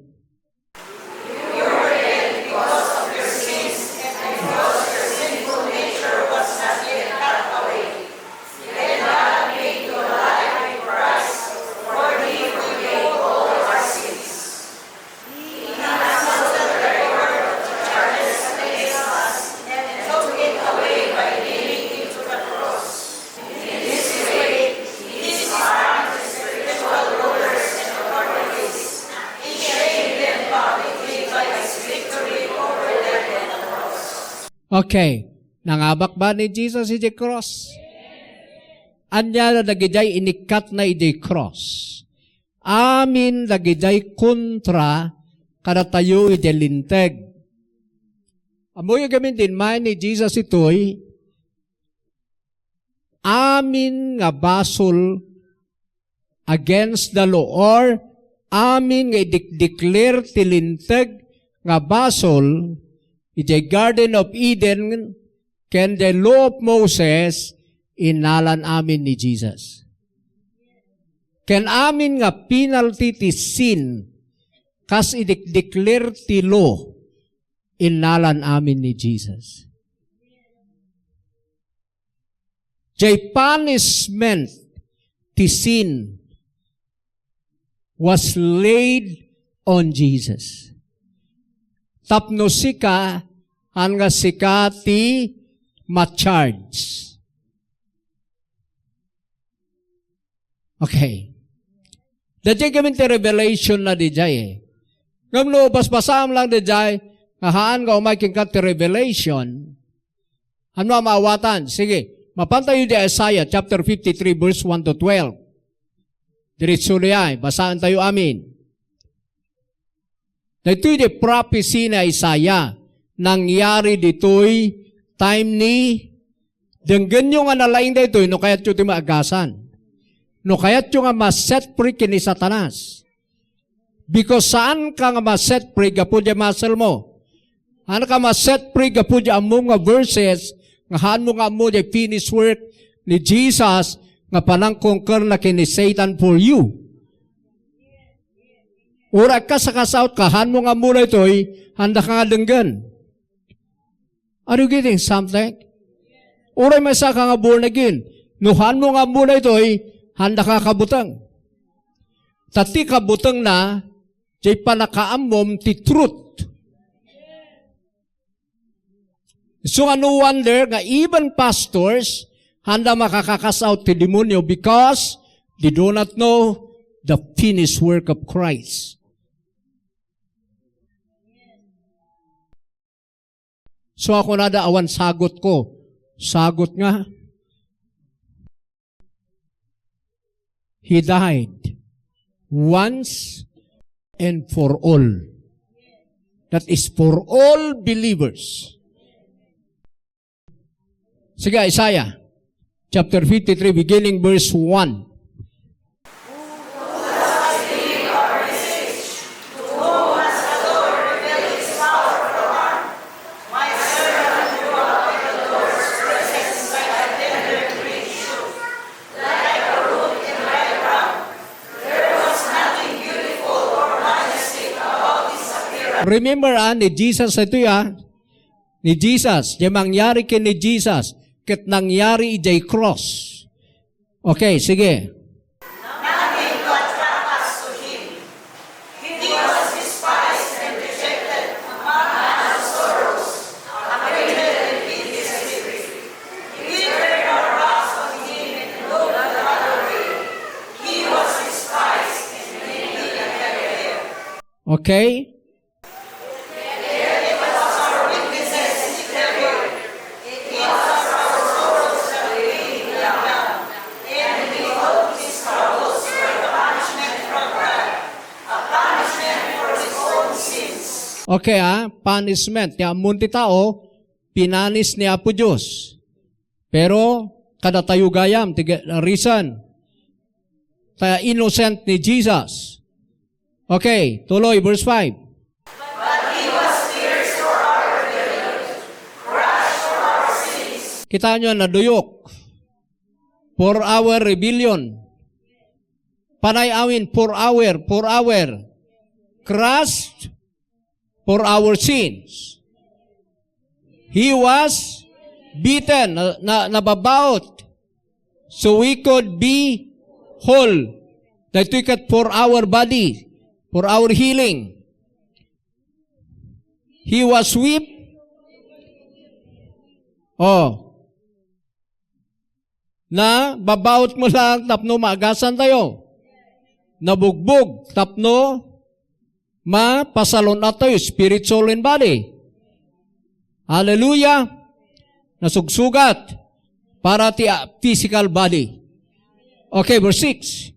Okay. Nangabak ba ni Jesus idiay cross? Ania dagidiay inikkatna idiay cross? Amin dagidiay kontra kadatayo idiay Linteg. Ammoyo gamin, dinmaen ni Jesus itoy, amin nga basol against the law, or amin nga idikdiklir ti Linteg nga basol, idiay Garden of Eden ken the Law of Moses, innalan amin ni Jesus. Ken amin nga penalty ti sin, kas idikdiklir ti law, innalan amin ni Jesus. Jay punishment ti sin was laid on Jesus. Tapno sika, haan nga sika ti ma-charge. Okay. Daydiay gamin ti revelation na daydiay, eh. Ngem no basbasaem lang daydiay, nga haan nga umay kenka ti Revelation, ano a maawatan? Sige, mapantayo di Isaiah chapter fifty-three, verse one to twelve. Diretso diay, basaentayo amin. Daytoy di prophecy ni Isaiah, nangyari ditoy time ni, denggenyo nga nalaing daytoy no kayatyo ti maagasan. No kayatyo nga ma-set free ken ni Satanas. Because saan ka nga ma-set free gapu di muscle mo. Saan ka ma-set free gapu di ammom nga verses, nga haan mo nga ammo di finished work ni Jesus, nga panangkonker na ken ni Satan for you. Uray kas a kasautka, haan mo nga ammo daytoy, haanda ka nga denggen. Are you getting something? Uray maysa ka nga born again. No haan mo nga ammo daytoy, haanda ka kabuteng. Ta ti kabutengna, jay panakaammom ti truth. So nga no wonder nga even pastors, haanda makaka-cast out ti demonyo because they do not know the finished work of Christ. So, ako nada awan sagot ko. Sagot nga, He died once and for all. That is for all believers. Sige, Isaiah chapter fifty-three, beginning verse one. Remember, ah, ni Jesus ito, ah. Ni Jesus, di mangyari ken ni Jesus, ket nangyari idiay cross. Okay, sige. Nothing to attract us to him. He was despised and rejected among us sorrows, acquainted and hid his spirit. We turned our backs on him and looked the other way. He was despised and made a mockery. Okay? Okay, ah, punishment. Ti ammon ti tao, pinanis ni Apo Dios. Pero, kadatayo gayam, ti ge-, reason, ta innocent ni Jesus. Okay, tuloy, verse five. But he was pierced for our rebellion, crushed for our sins. Kita nyo, naduyok. For our rebellion. Panay amin, for our, for our. Crushed for our sins. He was beaten, na, na, nababaot, so we could be whole. Daytoy ket for our body, for our healing. He was whipped. Oh. Nababaot met lang tapno maagasan tayo. Nabugbog tapno mapasalun-at tayo, spirit, soul, and body. Hallelujah! Nasugsugat para ti, ah, physical body. Okay, verse six.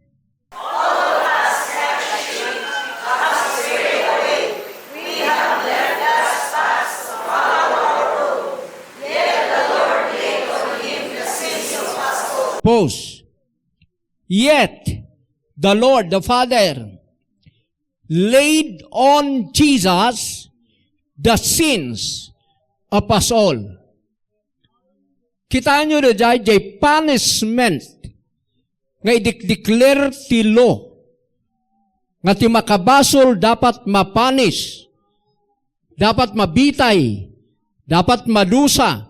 Pause. Yet, the Lord, the Father, laid on Jesus the sins of us all. Kitaenyo daydiay, jay punishment nga idikdikler ti law nga ti makabasol dapat mapunish, dapat mabitay, dapat madusa.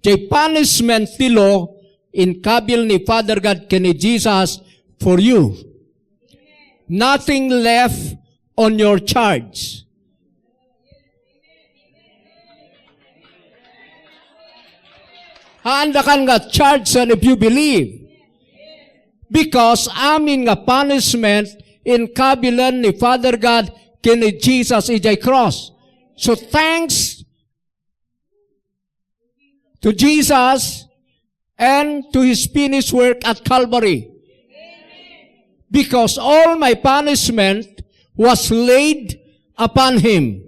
Jay punishment ti law inkabil ni Father God ken ni Jesus for you. Nothing left on your charge. Haandakan nga charge and if you believe. Because amin nga punishment inkabilan ni Father God ken ni Jesus idiay cross. So thanks to Jesus and to his finished work at Calvary. Because all my punishment was laid upon him.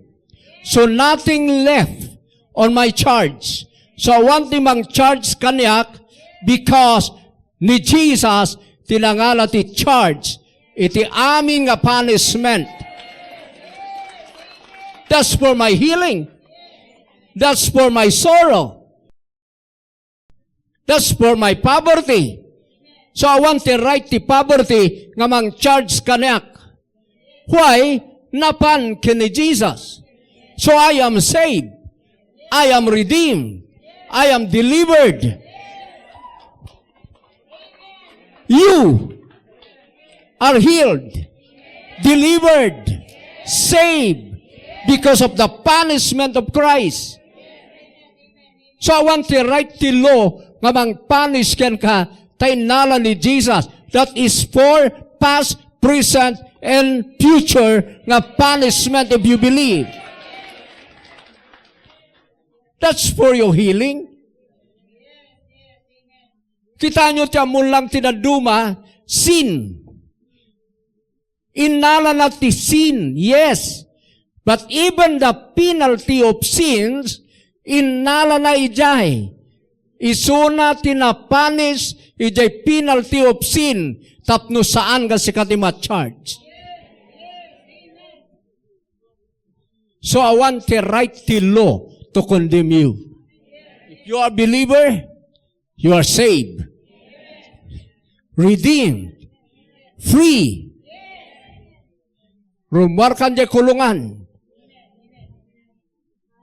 So nothing left on my charge. So awan ti mang-charge kaniak because ni Jesus ti nangala ti charge iti amin nga punishment. That's for my healing. That's for my sorrow. That's for my poverty. So awan ti right ti poverty nga mang-charge kaniak. Why? Napan ken ni Jesus. So I am saved. I am redeemed. I am delivered. You are healed, delivered, saved because of the punishment of Christ. So awan ti right ti law nga mang-punish kenka, ta innala ni Jesus. That is for past, present, and future nga punishment if you believe. That's for your healing. Kitaenyo ti ammon lang ti dadduma, sin. Innalana ti sin, yes. But even the penalty of sins, innalana idiay. Isuna ti napunish idiay penalty of sin tapno saan nga sika ti ma-charge. So awan ti right ti law to condemn you. If you are a believer, you are saved, redeemed, free. Rumuarka idiay kulungan.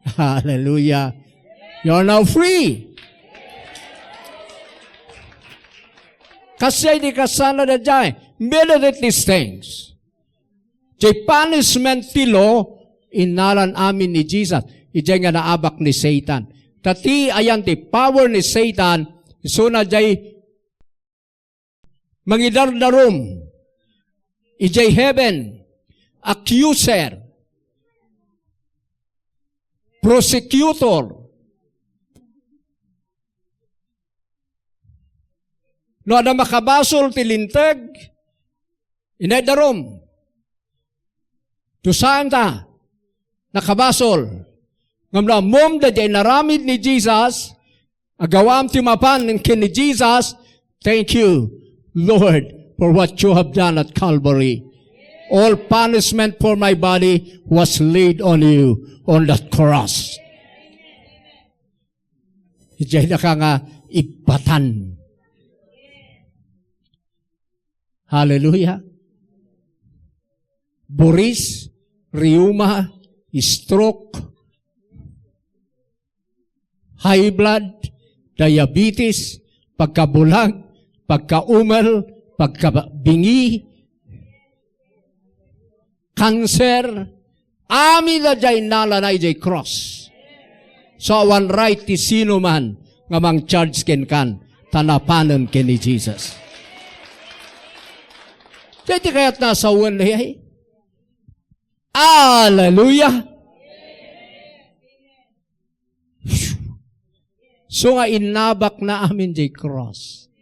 Hallelujah. You are now free. Kasdiay ti kasano daydiay. Meditate these things. Diay punishment ti law, innalan amin ni Jesus. Idiay nga naabak ni Satan. Ta ti ayan ti power ni Satan, isuna diay mangidardarum idiay heaven, accuser, prosecutor. No adda makabasol ti linteg, inaydarum. Dusaenta, nakabasol. Ngem no ammom daydiay inaramid ni Jesus, agawam ti mapan ken ni Jesus, thank you, Lord, for what you have done at Calvary. All punishment for my body was laid on you on that cross. Idiay daka nga ibbatan. Hallelujah. Buris, rheuma, stroke, high blood, diabetes, pagkabulag, pagkaumel, pagkabingi, cancer, amin daydiay innalana idiay cross. So, awan right ti sino man nga mang-charge kenkan, ta napanen ken ni Jesus. Daytoy kayat nga sawen, ay? Hallelujah! So nga innabakna amin diay cross.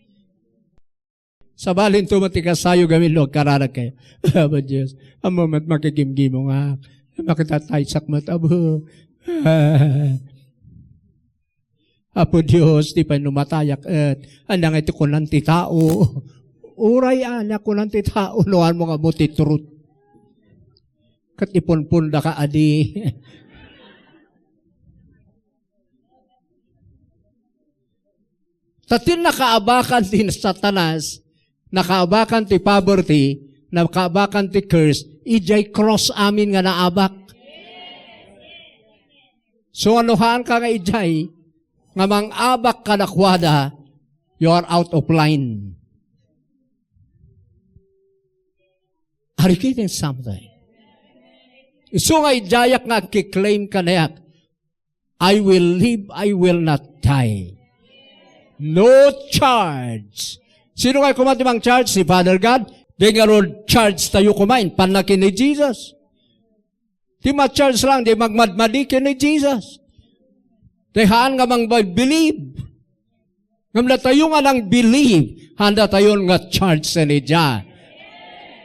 Sabalinto met ti kasayo gamin no agkararagkayo. Apo Dios, ammom met makigimgimongak. Makitataysak met, Apo. Apo Dios, di pay no matayak et, ania ngay ti kunan ti tao? Uray ania kunan ti tao, no ammom nga ammo ti truth. Ket ipunpondaka adi. Ta ti nakaabakan ti Satanas, nakaabakan ti poverty, nakaabakan ti curse, idiay cross amin nga naabak. So, no haanka nga idiay, nga mangabak kadakuada, you are out of line. Are you getting something? Isu nga idiayak nga agki-claim kaniak, "I will live, I will not die." No charge. Sino ngay koma ti mang-charge? Ni Father God? Di ngarud charge tayo koma, inpanna ken ni Jesus. Ti ma-charge lang, di magmadmadi ken ni Jesus. Ti haan nga mangba-, believe. Ngem datayo nga nang-believe, haan datayon nga charge ni Jah.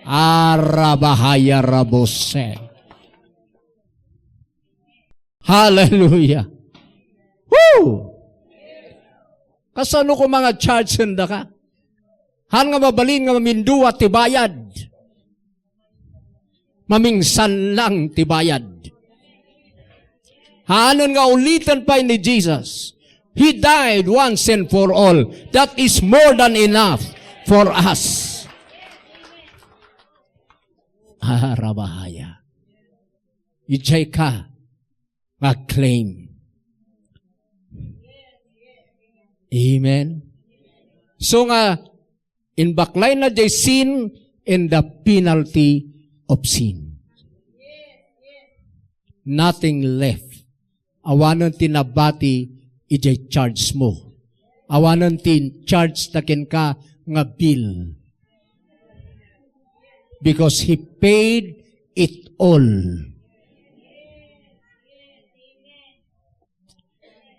Arabahaya rabose. Hallelujah. Woo! Kasano ko mga charge daka? Haan nga mabalin nga mamindua ti bayad. Mamingsan lang ti bayad. Haanen nga uliten pay ni Jesus. He died once and for all. That is more than enough for us. Ah, rabahaya. Ijay ka nga claim. Amen. So nga, inbaklayna jay sin and the penalty of sin. Nothing left. Awanen ti nabati ijay charge mo. Awanen ti charge ta kenka nga bill. Because he paid it all.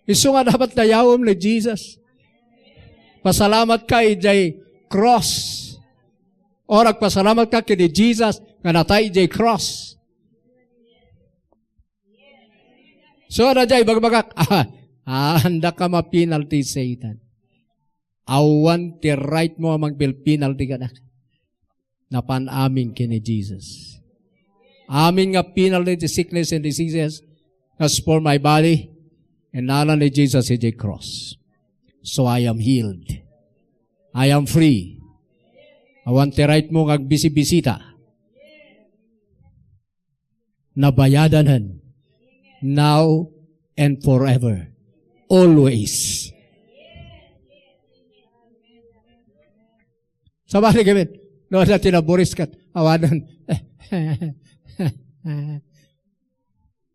Isu nga dapat dayawem ni Jesus. Pasalamat ka ijay cross. O nagpasalamat ka ken ni Jesus nga natay ijay cross. So, ano dyan, ibagbagak? Ah, ah, anda ka ma-penalty, Satan. Awan ti right mo a magbil penalty kanak. Napan amin ken ni Jesus. Amin nga penalty ti sickness and diseases as for my body, and nalan ni Jesus iti cross. So I am healed. I am free. Awan ti right mo nga agbisibisita. Nabayadanan. Now and forever. Always. Sabali kami, no, ada ti naburis kat, awanan.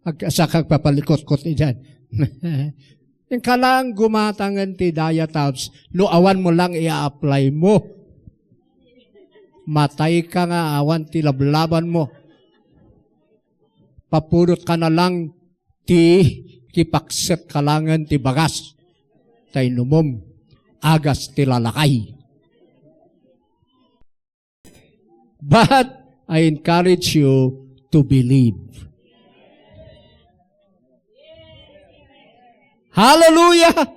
Ag-, saka agpapalikot-kot idiay. Inka lang gumatangen ti Diatabs, no awan mo lang i-apply mo. Matay ka nga awan ti lablaban mo. Papudot ka na lang ti kipakset ka langen ti bagas. Ta inumom, agas ti lalakay. But I encourage you to believe. Hallelujah!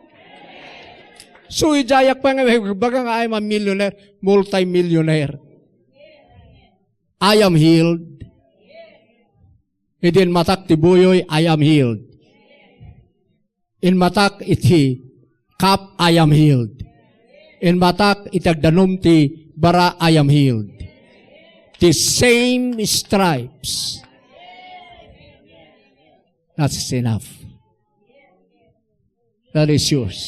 So, ijayak pa nga, baga nga, I'm a millionaire, multi-millionaire. I am healed. Idi inmatak ti buyoy, I am healed. Inmatak iti cup, I am healed. Inmatak iti agdanum ti bara, I am healed. The same stripes. That's enough. That is yours.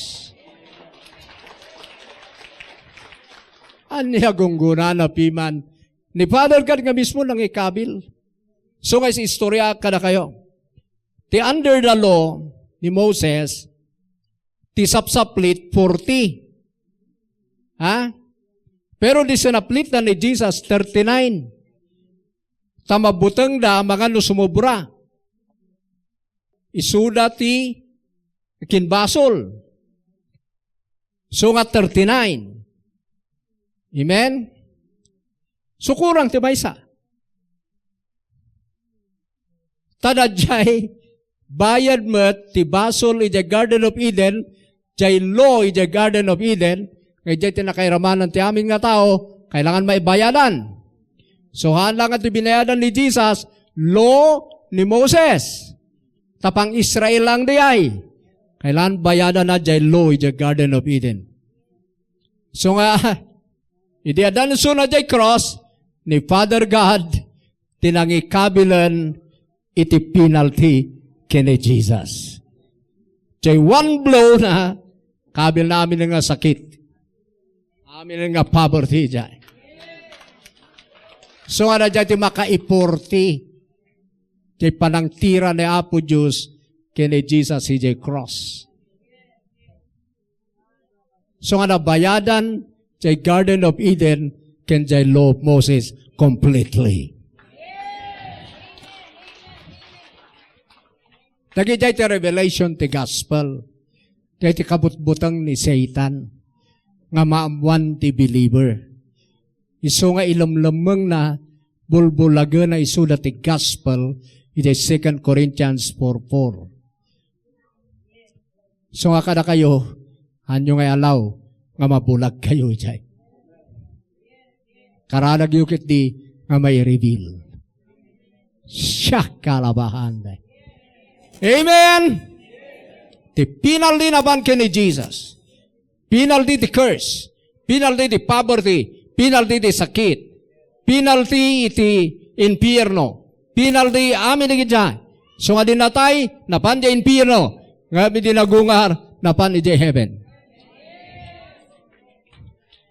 Ania gunggonana piman ni Father God nga mismo nangikabil. So nga istorya kadakayo. Ti under the law ni Moses, ti sapsaplit, forty. Ha? Pero di sinaplit na ni Jesus, thirty-nine. Ta mabutengda, amangan no sumobra. Isuda ti kinbasol. So nga thirty-nine. Amen? So kurang ti maysa. Ta daydiay, bayad met ti basol idiay Garden of Eden, diay law idiay Garden of Eden, nga idiay ti nakairamanan ti amin nga tao, kailangan maibayadan. So, haan lang ti binayadan ni Jesus, law ni Moses. Ta pang-Israel lang diay. Kailangan bayadan na diay law idiay Garden of Eden. So nga, idi adda suna diay cross, ni Father God, ti nangikabilen iti penalty ken ni Jesus. Diay one blow na, kabil na amin nga sakit. Amin nga poverty diay. So nga na diay ti makaiporti. Diay panangtira ni Apo Dios ken ni Jesus idiay cross. So nga nabayadan diay Garden of Eden ken diay Law of Moses completely. Dagidiay ti revelation ti gospel. Diay ti kabutbuteng ni Satan nga maammoan ti believer. Isu nga ilemlemmengna, bulbulagena isuda ti gospel iti Second Corinthians four four. Isu nga kadakayo, haanyo nga alaw nga mabulag kayo idiay. Karanagyo ketdi nga maireveal. Siak kalabahan. Amen! Ti penalty napan ken ni Jesus. Penalty ti curse. Penalty ti poverty. Penalty ti sakit. Penalty iti impierno. Penalty amin dagidiay. Isu nga di natay, napan idiay impierno. Ngem idi nagungar, napan idiay heaven.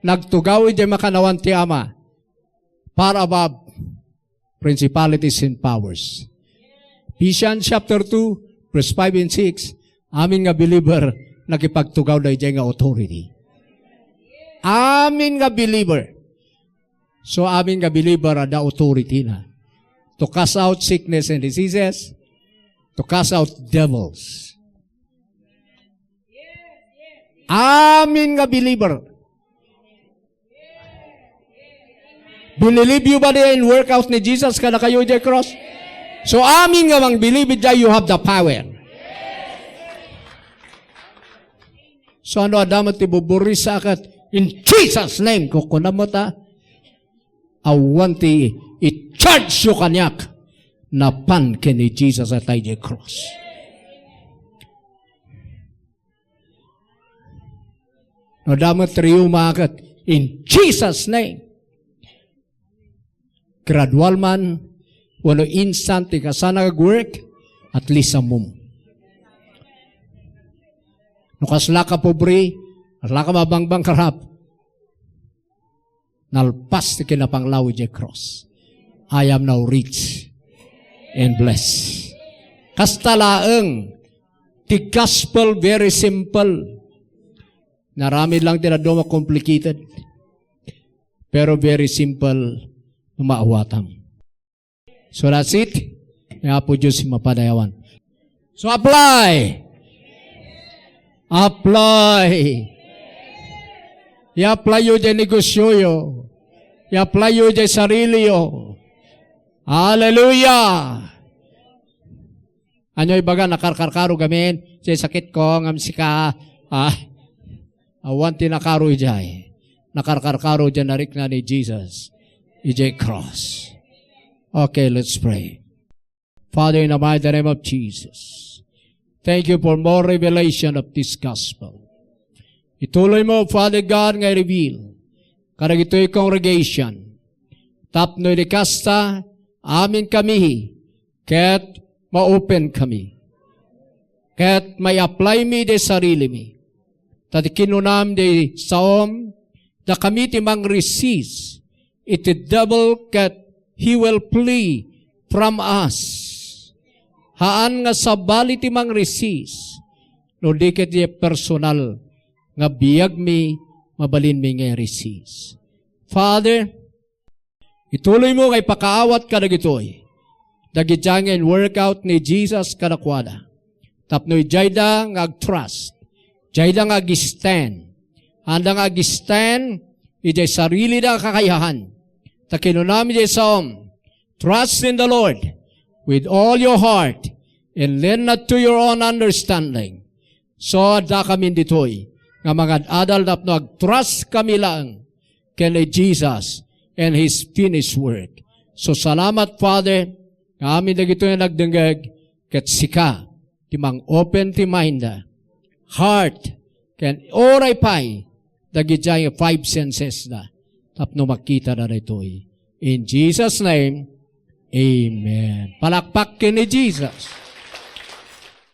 Nagtugaw idiay makannawan ti Ama. Far above principalities and powers. Ephesians chapter two, verse five and six, amin nga believer, nakipagtugawda idiay nga authority. Amin nga believer. So, amin nga believer, adda authority na. To cast out sickness and diseases, to cast out devils. Amin nga believer. Binilibyo ba diay in workout ni Jesus kadakayo idiay cross? So, amin nga mangbilib idiay, you have the power. So, ano adda met ti buburisa ket, "In Jesus' name," kukuna met a, awan ti i-charge yo kaniak, napan ken ni Jesus a tay idiay cross. No adda met rheuma ket, "In Jesus' name." Gradual man, wenno instant ti kasana nga agwork, at least ammom. No kasla ka pobre, kasla ka mabangbangkarap, nalpas ti kinapanglaw idiay cross. I am now rich and blessed. Kasta laeng, ti gospel very simple. Naramid lang ti dadduma complicated. Pero very simple, maawatam. So that's it. Ni Apo Diyos ti mapadayawan. So apply. Apply. I-apply yo diay negosyo yo. I-apply yo diay sarili yo. Hallelujah. Ania ibaga, nakarkarkaro gamin, say sakit ko, ngem sika, ah, awan ti nakaro idiay. Nakarkarkaro diay narikna ni Jesus. Idiay cross. Okay, let's pray. Father, in the mighty name of Jesus, thank you for more revelation of this gospel. Ituloy mo, Father God, nga i-reveal kadagitoy congregation. Tapno idi kasta, amin kami, ket ma-open kami. Ket mai-apply mi di sarili mi. Ta ti kinunam di saom, dakami ti mangresist iti devil ket he will flee from us. Haan nga sabali ti mangresist, no di ket diay personal nga biagmi, mabalinmi nga i-resist. Father, ituloy mo nga ipakaawat kadagitoy. Dagidiay nga in-workout ni Jesus kadakuada. Tapno idiayda nga ag-trust. Idiayda nga ag-stand. Haanda nga ag-stand idiay sarilida a kakayahan. Ta kinunam idiay Psalm, "Trust in the Lord with all your heart and lean not to your own understanding." So, adda kami ditoy nga mangad-adal tapno ag-trust kami laeng ken ni Jesus and His finished work. So, salamat, Father, nga amin dagitoy nga nagdengngeg, ket sika ti mang-open ti mind-da, heart, ken uray pay dagidiay five senses-da tapno makitada daytoy. In Jesus' name, amen. Palakpak ken ni Jesus.